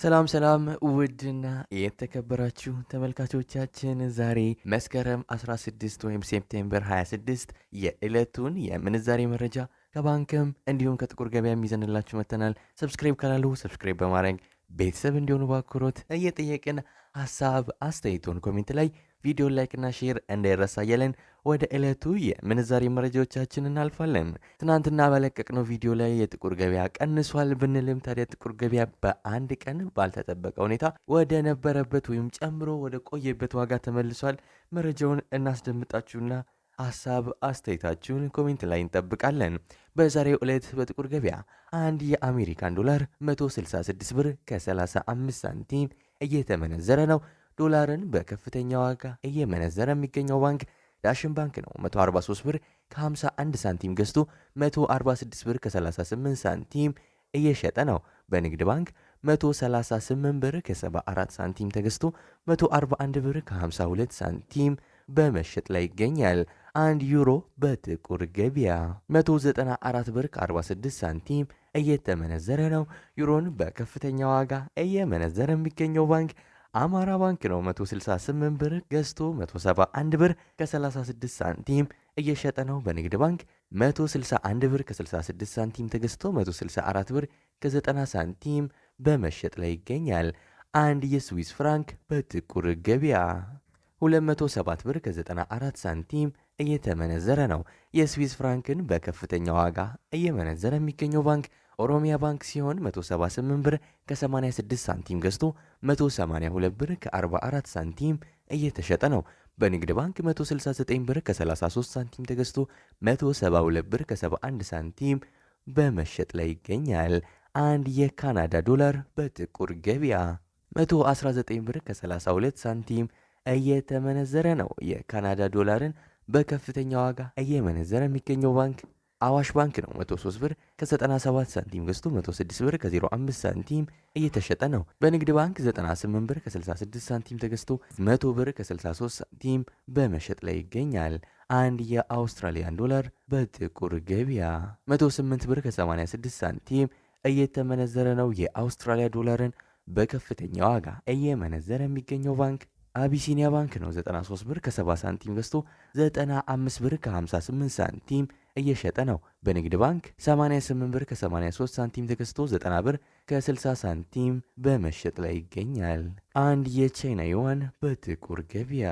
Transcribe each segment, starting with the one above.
ሰላም ሰላም ውድና የተከበራችሁ ተመልካቾቻችን፣ ዛሬ መስከረም 16 ወይም September 26 የዕለቱን የምንዛሬ መረጃ ከባንክም እንዲሁም ከጥቁር ገበያ ይዘንላችሁ መጥተናል። Subscribe ካላሉ subscribe በማድረግ ቤተሰብ እንዲሆኑ በአክብሮት እየጠየቅን፣ ሀሳብ አስተያየቶን comment ላይ፣ ቪዲዮ like ና share እንዳይረሳ እያለን ወደ ዕለቱ የምንዛሬ መረጃዎቻችን እናልፋለን። ትናንትና በለቀቅነው ቪዲዮ ላይ የጥቁር ገበያ ቀንሷል ብንልም፣ ታዲያ ጥቁር ገበያ በአንድ ቀን ባልተጠበቀ ሁኔታ ወደ ነበረበት ወይም ጨምሮ ወደ ቆየበት ዋጋ ተመልሷል። መረጃውን እናስደምጣችሁና ሀሳብ አስተያየታችሁን comment ላይ እንጠብቃለን። በዛሬው ዕለት በጥቁር ገበያ አንድ የአሜሪካን ዶላር 166 ብር ከ35 ሳንቲም እየተመነዘረ ነው። ዶላርን በከፍተኛ ዋጋ እየመነዘረ የሚገኘው ባንክ ዳሽን ባንክ ነው። 143 ብር ከ51 ሳንቲም ገዝቶ 146 ብር ከ38 ሳንቲም እየሸጠ ነው። በንግድ ባንክ 138 ብር ከ74 ሳንቲም ተገዝቶ 141 ብር ከ52 ሳንቲም በመሸጥ ላይ ይገኛል። አንድ ዩሮ በጥቁር ገበያ 194 ብር ከ46 ሳንቲም እየተመነዘረ ነው። ዩሮን በከፍተኛ ዋጋ እየመነዘረ የሚገኘው ባንክ አማራ ባንክ ነው። 168 ብር ገዝቶ 171 ብር ከ36 ሳንቲም እየሸጠ ነው። በንግድ ባንክ 161 ብር ከ66 ሳንቲም ተገዝቶ 164 ብር ከ90 ሳንቲም በመሸጥ ላይ ይገኛል። አንድ የስዊስ ፍራንክ በጥቁር ገበያ 207 ብር ከ94 ሳንቲም እየተመነዘረ ነው። የስዊስ ፍራንክን በከፍተኛ ዋጋ እየመነዘረ የሚገኘው ባንክ ኦሮሚያ ባንክ ሲሆን፣ 178 ብር ከ86 ሳንቲም ገዝቶ 182 ብር ከ44 ሳንቲም እየተሸጠ ነው። በንግድ ባንክ 169 ብር ከ33 ሳንቲም ተገዝቶ 172 ብር ከ71 ሳንቲም በመሸጥ ላይ ይገኛል። አንድ የካናዳ ዶላር በጥቁር ገበያ 119 ብር ከ32 ሳንቲም እየተመነዘረ ነው። የካናዳ ዶላርን በከፍተኛ ዋጋ እየመነዘረ የሚገኘው ባንክ አዋሽ ባንክ ነው። 103 ብር ከ97 ሳንቲም ገዝቶ 106 ብር ከ05 ሳንቲም እየተሸጠ ነው። በንግድ ባንክ 98 ብር ከ66 ሳንቲም ተገዝቶ 100 ብር ከ63 ሳንቲም በመሸጥ ላይ ይገኛል። አንድ የአውስትራሊያን ዶላር በጥቁር ገበያ 108 ብር ከ86 ሳንቲም እየተመነዘረ ነው። የአውስትራሊያ ዶላርን በከፍተኛ ዋጋ እየመነዘረ የሚገኘው ባንክ አቢሲኒያ ባንክ ነው። 93 ብር ከ70 ሳንቲም ገዝቶ 95 ብር ከ58 ሳንቲም እየሸጠ ነው። በንግድ ባንክ 88 ብር ከ83 ሳንቲም ተገዝቶ 90 ብር ከ60 ሳንቲም በመሸጥ ላይ ይገኛል። አንድ የቻይና ዩዋን በጥቁር ገበያ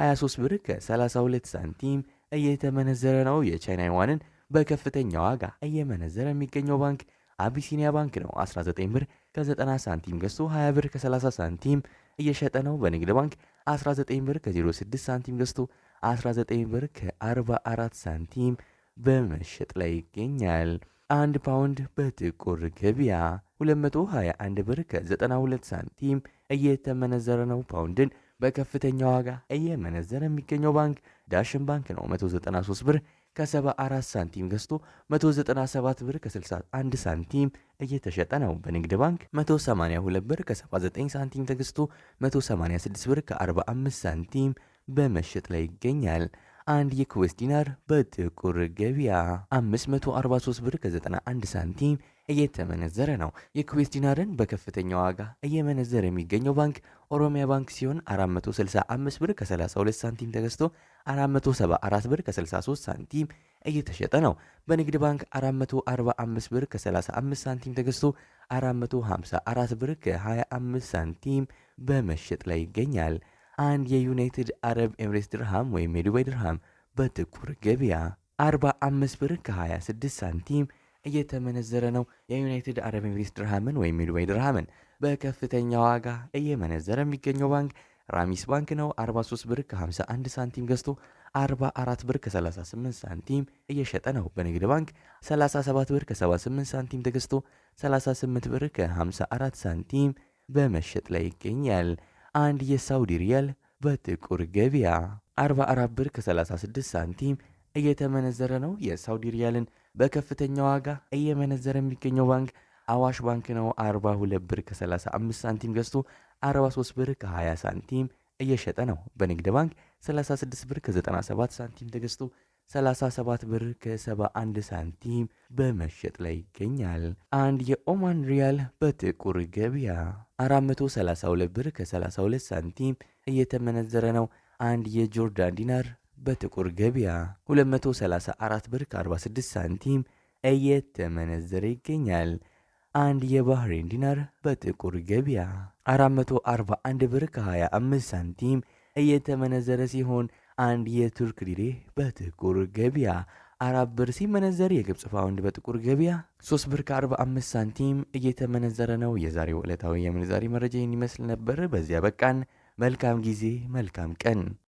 23 ብር ከ32 ሳንቲም እየተመነዘረ ነው። የቻይና ዩዋንን በከፍተኛ ዋጋ እየመነዘረ የሚገኘው ባንክ አቢሲኒያ ባንክ ነው። 19 ብር ከ90 ሳንቲም ገዝቶ 20 ብር ከ30 ሳንቲም እየሸጠ ነው። በንግድ ባንክ 19 ብር ከ06 ሳንቲም ገዝቶ 19 ብር ከ44 ሳንቲም በመሸጥ ላይ ይገኛል። አንድ ፓውንድ በጥቁር ገበያ 221 ብር ከ92 ሳንቲም እየተመነዘረ ነው። ፓውንድን በከፍተኛ ዋጋ እየመነዘረ የሚገኘው ባንክ ዳሽን ባንክ ነው። 193 ብር ከ74 ሳንቲም ገዝቶ 197 ብር ከ61 ሳንቲም እየተሸጠ ነው። በንግድ ባንክ 182 ብር ከ79 ሳንቲም ተገዝቶ 186 ብር ከ45 ሳንቲም በመሸጥ ላይ ይገኛል። አንድ የኩዌት ዲናር በጥቁር ገበያ 543 ብር ከ91 ሳንቲም እየተመነዘረ ነው። የኩዌት ዲናርን በከፍተኛ ዋጋ እየመነዘረ የሚገኘው ባንክ ኦሮሚያ ባንክ ሲሆን፣ 465 ብር ከ32 ሳንቲም ተገዝቶ 474 ብር ከ63 ሳንቲም እየተሸጠ ነው። በንግድ ባንክ 445 ብር ከ35 ሳንቲም ተገዝቶ 454 ብር ከ25 ሳንቲም በመሸጥ ላይ ይገኛል። አንድ የዩናይትድ አረብ ኤምሬትስ ድርሃም ወይም የዱባይ ድርሃም በጥቁር ገበያ 45 ብር ከ26 ሳንቲም እየተመነዘረ ነው። የዩናይትድ አረብ ኤምሬትስ ድርሃምን ወይም የዱባይ ድርሃምን በከፍተኛ ዋጋ እየመነዘረ የሚገኘው ባንክ ራሚስ ባንክ ነው። 43 ብር ከ51 ሳንቲም ገዝቶ 44 ብር ከ38 ሳንቲም እየሸጠ ነው። በንግድ ባንክ 37 ብር ከ78 ሳንቲም ተገዝቶ 38 ብር ከ54 ሳንቲም በመሸጥ ላይ ይገኛል። አንድ የሳውዲ ሪያል በጥቁር ገበያ 44 ብር ከ36 ሳንቲም እየተመነዘረ ነው። የሳውዲ ሪያልን በከፍተኛ ዋጋ እየመነዘረ የሚገኘው ባንክ አዋሽ ባንክ ነው። 42 ብር ከ35 ሳንቲም ገዝቶ 43 ብር ከ20 ሳንቲም እየሸጠ ነው። በንግድ ባንክ 36 ብር ከ97 ሳንቲም ተገዝቶ 37 ብር ከ71 ሳንቲም በመሸጥ ላይ ይገኛል። አንድ የኦማን ሪያል በጥቁር ገበያ 432 ብር ከ32 ሳንቲም እየተመነዘረ ነው። አንድ የጆርዳን ዲናር በጥቁር ገበያ 234 ብር ከ46 ሳንቲም እየተመነዘረ ይገኛል። አንድ የባህሬን ዲናር በጥቁር ገበያ 441 ብር ከ25 ሳንቲም እየተመነዘረ ሲሆን አንድ የቱርክ ሊሬ በጥቁር ገበያ 4 ብር ሲመነዘር የግብፅ ፓውንድ በጥቁር ገበያ 3 ብር ከ45 ሳንቲም እየተመነዘረ ነው። የዛሬው ዕለታዊ የምንዛሪ መረጃ ይህን ይመስል ነበር። በዚያ በቃን። መልካም ጊዜ፣ መልካም ቀን።